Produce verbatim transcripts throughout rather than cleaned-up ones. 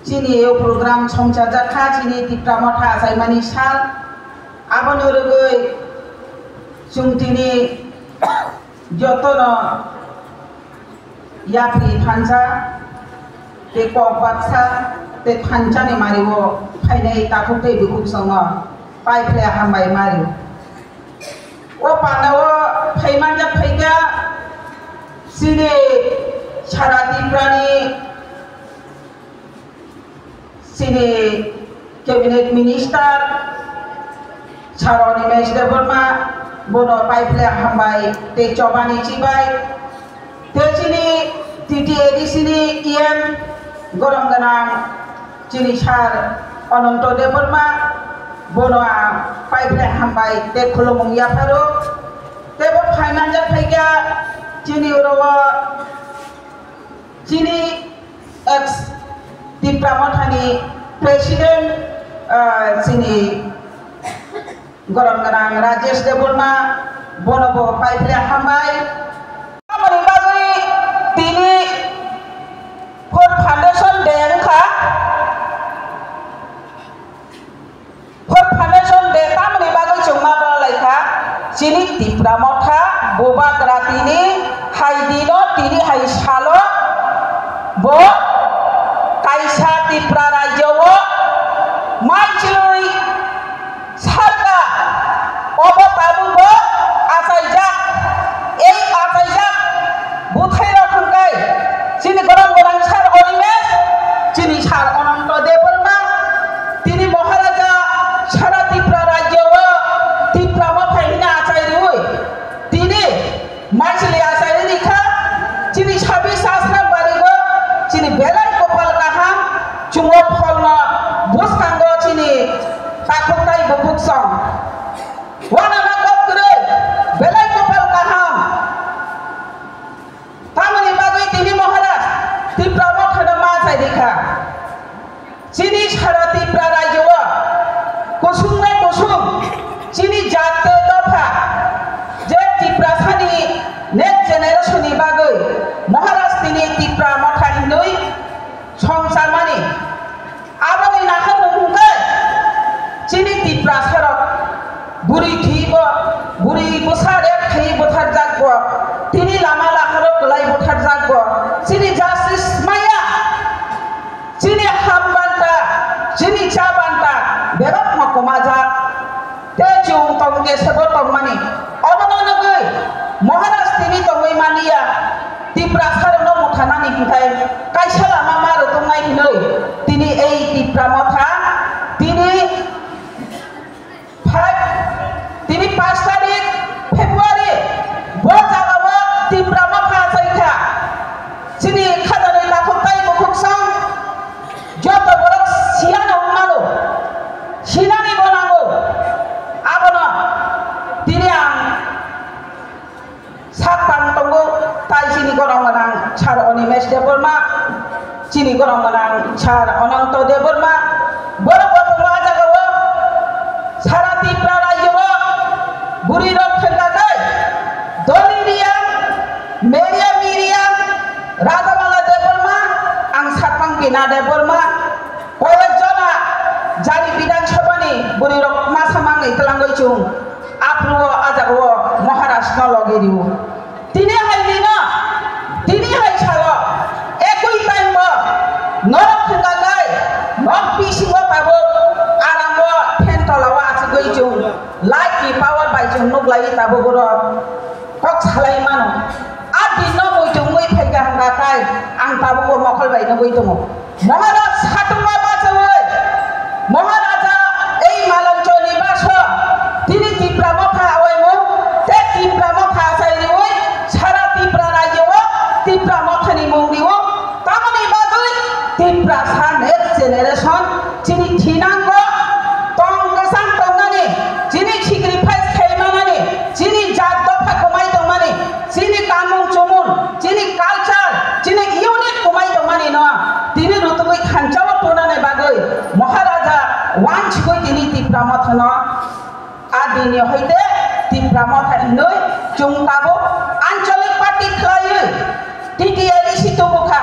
Chini o program songchajak kha, chini Tipra Motha achaimani sal. Aboni rwgwi chwng tini jotono yapri thansa tei kok baksa tei thansani mario phainai takhuk tei bukhuk songno pai phle hambai mario. O pandao phaimanjak phaikha chini sara Tiprani chini cabinet minister sara Animesh Debbarma, bono pai phle hambai tei chobani chibai. Tei chini T T A D C ni E M gorom gwnang chini sir Ananto Debbarma, bono ang pai phle hambai tei khulumung yapharo. Tei bo phaimanjak phaikha chini oro o chini ex Tipra Mothani president, ah, chini gorom gwnang Rajesh Debbarma, bono bo pai phle hambai. Aboni bagwi tini Food Foundation Day wngkha. Food Foundation Day tamoni bagwi chwng ma bwla lai kha? Chini Tipra Motha Bubagra tini hai dino, tini hai salo bo kaisa Tipra rajyo o mai chwlwi Sarka obo tabukbo achaijak, ei achaijak bwthairok hwnkhe chini gorom gwnang sir Animesh, chini sir Ananto Debbarma, tini Maharaja sara Tipra rajyo o Tipra Motha hwnwi achai rwui tini Maisili achairwi rikha, chini sabis sasra barigo, chini belai kopal kaham, chungo pholno bwskango chini takhuk tai bukhuk song. Wanama kok kwrwi, belai kopal kaham. Tamoni bagwi tini Maharaj Tipra Mothano ma achai rikha. Chini sara Tipra rajyo o kusung bai kusung chini jat tei dopha je Tiprasani next generation ni bagwi Maharaj tini Tipra Motha hinwi songcharmani. Aboni naharmung hwnkhe chini Tiprasarok bwrwi thwibo, bwrwi bwsa rek thwi butharjakbo, tini lama laharo kwlai butharjakbo, chini justice maya. Chini ham banta, chini cha banta bebak no kwmajak. Tei chwng tong khe sebo tongmani. Obono nugwi Maharaj tini tongwi maliya. Tiprasarokno muthanani hwnkhe kaisa lama ma rwtwknai hwnwi tini ei Tipra Motha tini Phai, tini pash tarik February, bo jagao Tipra Motha achai kha. Chini khajanwi takhuk tai bukhuk song joto borok siyano wngmano, sinani bo nango. Abono tini ang Sak tang tongo, tai chini gorong gwnang sir Animesh Debbarma, chini gorong gwnang sir Ananto Debbarma, borok bo tongo ah jagao. Sara Tripura rajyo o bwrwi rok thwngkha khe Doli Reang, Meria Miriang, Rajamala Debbarma, ang Satpang Bina Debbarma, koyek jona jani Bidhan Sabha ni bwrwi rok masa mangwi twlangwi chwng. Aphuru o ah jagao Maharaj no logi rio. Tini hai dino, tini hai salo, ekui time bo norok thwngkha khe nok bisingo tabuk aram o phen tola o achugwi chwng light ni power bai chwng nuklai tabuk oro kok salai mano. A din no muitu wngwi phaikha hwnkha khe ang tabuk o mokol bai nugwi tongo. Maharaj satung ma bachawi, Maharaja ei Malancholi baso tini Tipra Motha awaimung, tei Tipra Motha achai riwi sara Tipra rajyo o Tipra Motha ni mung rio. Tamoni bagwi Tiprasa next generation chini thinango tong kwchang tongnani, chini sacrifice khai manani, chini jat dopha kwmai tongmani, chini kanmung chumung, chini culture, chini unit kwmai tongmani no tini rutugwi thansa o tunani bagwi Maharaja wanchigwi tini Tipra Motha no a dini hoite Tipra Motha hinwi chwng tabuk anchalik party khlaiwi T T A D C tubukha.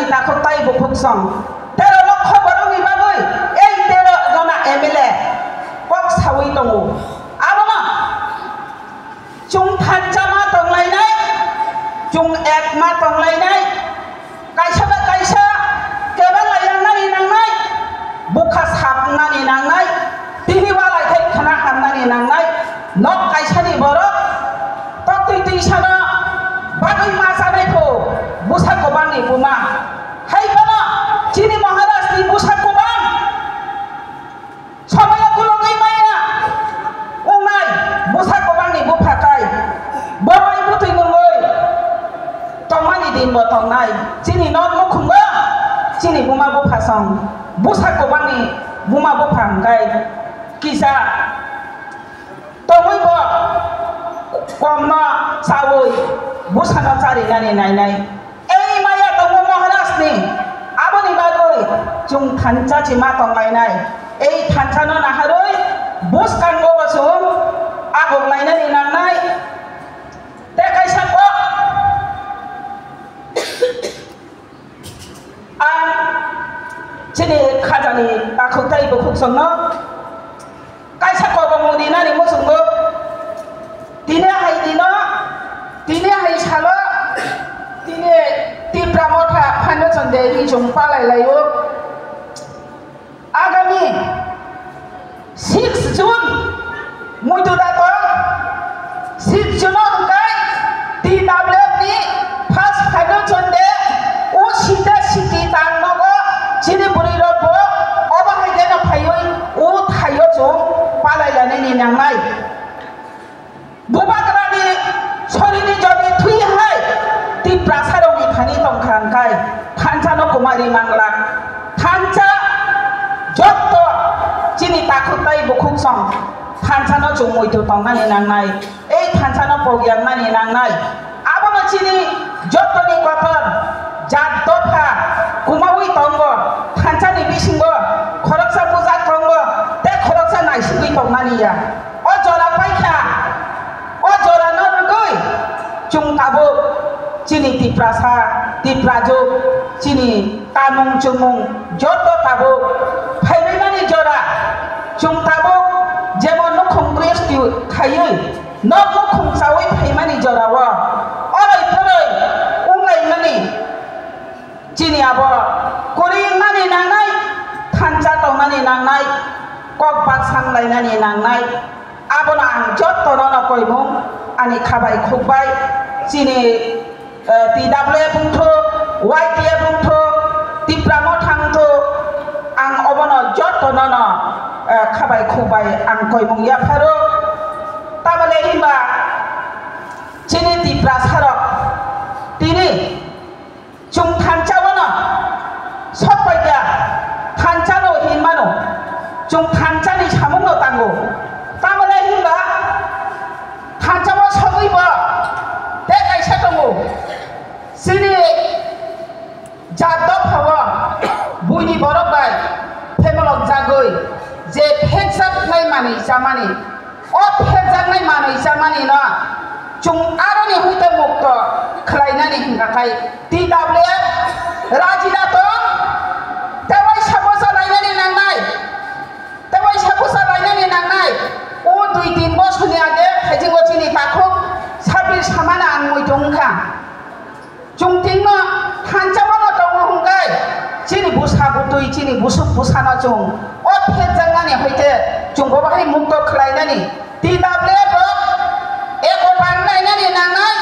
Takhuk tai bukhuk song. Tero lokho borokni bagwi ei tero jona M L A kok sawi tongo. Abono chwng thansa ma tonglainai, chwng ek ma tonglainai, kaisa ba kaisa kebeng laiyangnani nangnai, bukha sapnani nangnai, tini walai khai khna hamnani nangnai, nok kaisani borok toktwi twisano bagwi ma chanai pho, bwsa kwbangni buma. Hai phano chini Maharajni bwsa kwbang. Somoyo kulugwi maya wngnai, bwsa kwbangni bupha kai, bo bai bwtwi nungwi tongmani dinbo tongnai. Chini nok nukhungo chini buma bupha song, bwsa kwbangni buma bupha hwnkhe kisa tongwi bo komno chawi bwsano charinani nainai. Ei maya tongo Maharajni, aboni bagwi chwng thansa chima tonglainai. Ei thansano naharwi bwskango bo chwng agoklainani nangnai. Tei kaisa kok ang chini khajani takhuk tai bukhuk songno kaisa kobong rinani muchungo. Tini hai dino, tini hai salo, tini Tipra Motha Phaino Chonde hinwi chwng palai laio. Agami six June muitu dato, six June o hwnkhe T W F ni first Phaino Chonde o sita siti tang nogo chini bwrwi rok bo obo hai deno phaiwi o thaio chwng palai lanini nangnai. Bubagrani sorini joni thwi hai Tiprasarokni thani tongkha hwnkhe thansano kwmari mangla. Thansa jotto chini takhuk tai bukhuk song thansano chumui tu tongnani nangnai. Ei thansano pogyangnani nangnai. Abono chini jottoni kotor jat dopha kumaui tongo. Thansani bisingo khoroksa bujak tongo, tei khoroksa naisigwi tongnani ya. O jora paikha, o jora no rwgwi chwng tabuk chini Tiprasa, Tiprajwk, chini tamung chumung joto tabuk phaibaimani jora chwng tabuk jemon nukhung gristi khaiwi nok nukhung chawi phaimani jorao oroi poroi wnglaimani. Chini abo kwrwi wngnani nangnai, thansa tongnani nangnai, kok baksa wnglainani nangnai, abono ang jotto nono koimung ani khabai khukbai, chini, eh, T W F wngthu, Y T F wngthu, Tipra Motha wngthu, ang obono jotto nono, eh, khabai khukbai ang koimung yapharo. Tamole himba chini Tiprasarok tini chwng thansa wano sok paikha, thansa no hinmano, chwng thansa ni samung no tango. Tamole hinba thansa o sogwi bo tei kaisa tongo. Chini jat dophao buini borok bai phemolok jagwi je phekjaknai manwi chamani, o phekjaknai manwi chamani no chwng aroni huite mukto khlainani hwnka khai T W F raji da tong, tei waisa bwsa lainani nangnai, tei waisa bwsa lainani nangnai. O dui tin bosoni age haisingo chini takhuk Sabir Samana ang muitu wngkha. Chwng tingno thansa wano tongo hwnkhe chini bwsa bwtwi, chini bwswk bwsano chwng o phekjaknani hoite chwng bo bahai mukto khlainani T W F rok eko tangnainani nangnai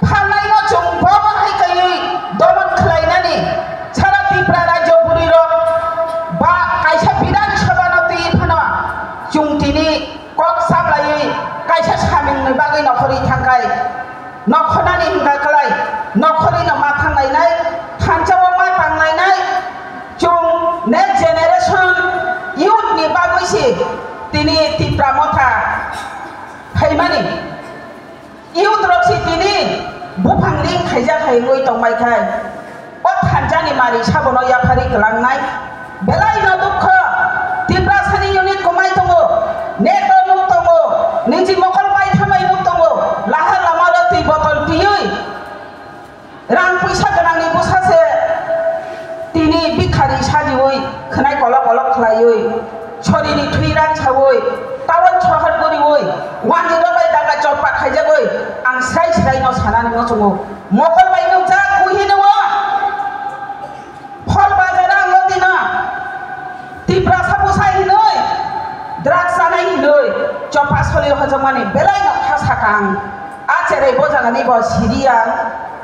phalnaino chwng bo bahai kaiwi domon khlainani sara Tripura rajyo bwrwirok ba kaisa Bidhan Sabha no twi phano chwng tini kok sablaiwi kaisa samungni bagwi nokhorwi thangkhai. Nokhornani hwnka kwlai, nokhorwino ma thanglainai, thansa o ma tanglainai, chwng next generation youth ni bagwi se tini Tipra Motha phaimani. Youth rok se tini buphang ring khaijak hai wngwi tongbai khai. O thansa ni mari sabono yaphari kwlangnai. Belai no dukho, Tiprasani unit kwmai tongo, neto nuk tongo, niji mokol bai thamai nuk tongo, lahar lama rw twi botol twiwi, rang puisa gwnangni bwsa se Nai kolok kolok khlaiwi, sorini thwi rang sawi, town sohor guriwi, wanjwirok bai daga choppa khaijagwi, ang srai srai no sanani muchungo. Mokol bai nukjak kuhino o. Phol bazar ang lodi na. Tiprasa bwsa hinwi, drugs chanai hinwi, choppa soli hojokmani belai no kha sakang. A cherai bo jagani bo siriya,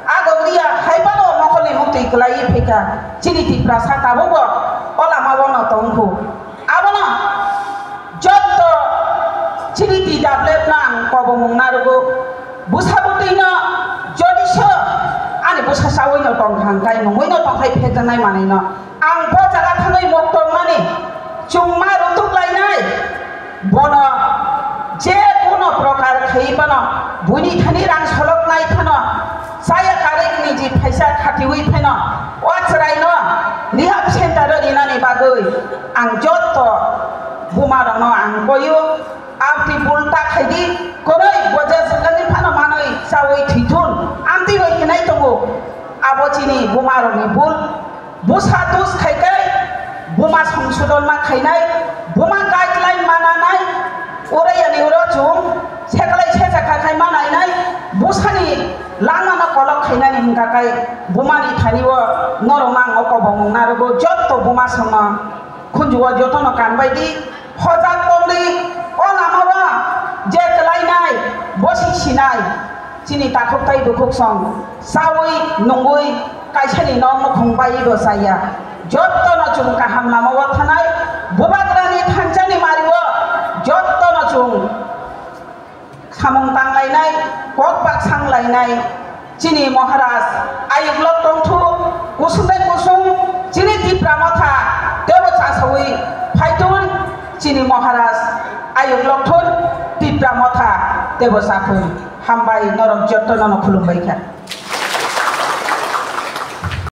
a gogriya, hai phano mokolni muktwi kwlaiwi phaikha. Chini Tiprasa tabukbo o lama o no tongkhu. Abono jotto chini T W F no ang kobongmung narwgo. Bwsa bwtwi no jodi se ani bwsa chawi no tongkha hwnkhe, nungwi no tongkhai phekjaknai manwi no. Ang bo jaga thangwi mok tongmani chwngma rutuk lainai. Bono je kono prokar khaiwi phano, buini thani rang soloknai phano, chaya karwi niji phaisa khatiwi phano, o chwraino rehab center o rinani bagwi ang jotto buma rokno ang koyo, amtwi bulta khaidi, kwrwi boja swkangni phano manwi chawi thwithun, amtwi bai hinai tongo, abo chini buma rokni bul. Bwsa dus khai khe buma songsodon ma khainai, buma guideline mananai, oro yani oro chwng seklai secha kha khai ma nainai, bwsani langmano kolok khainani hwnkha khai bumani thani o norok mang o kobong narwgo jotto buma songno khunju o jotono kanbai di. Hojak tongdi, o lama o je kwlainai, bosi sinai, chini takhuk tai dukhuk song, chawi nungwi kaisani nok nukhung bai bo chaya. Jottono chwng kaham lama o thanai, Bubagrani thangsani mari o jottono chwng samung tanglainai, kok bak sanglainai, chini Maharaj ayuk lok tongthu, kusung bai kusung, chini Tipra Motha tebo chasawi phaithun, chini Maharaj ayuk lokthun, Tipra Motha tebo chathun. Hambai, norok jotto nono khulumbai kha.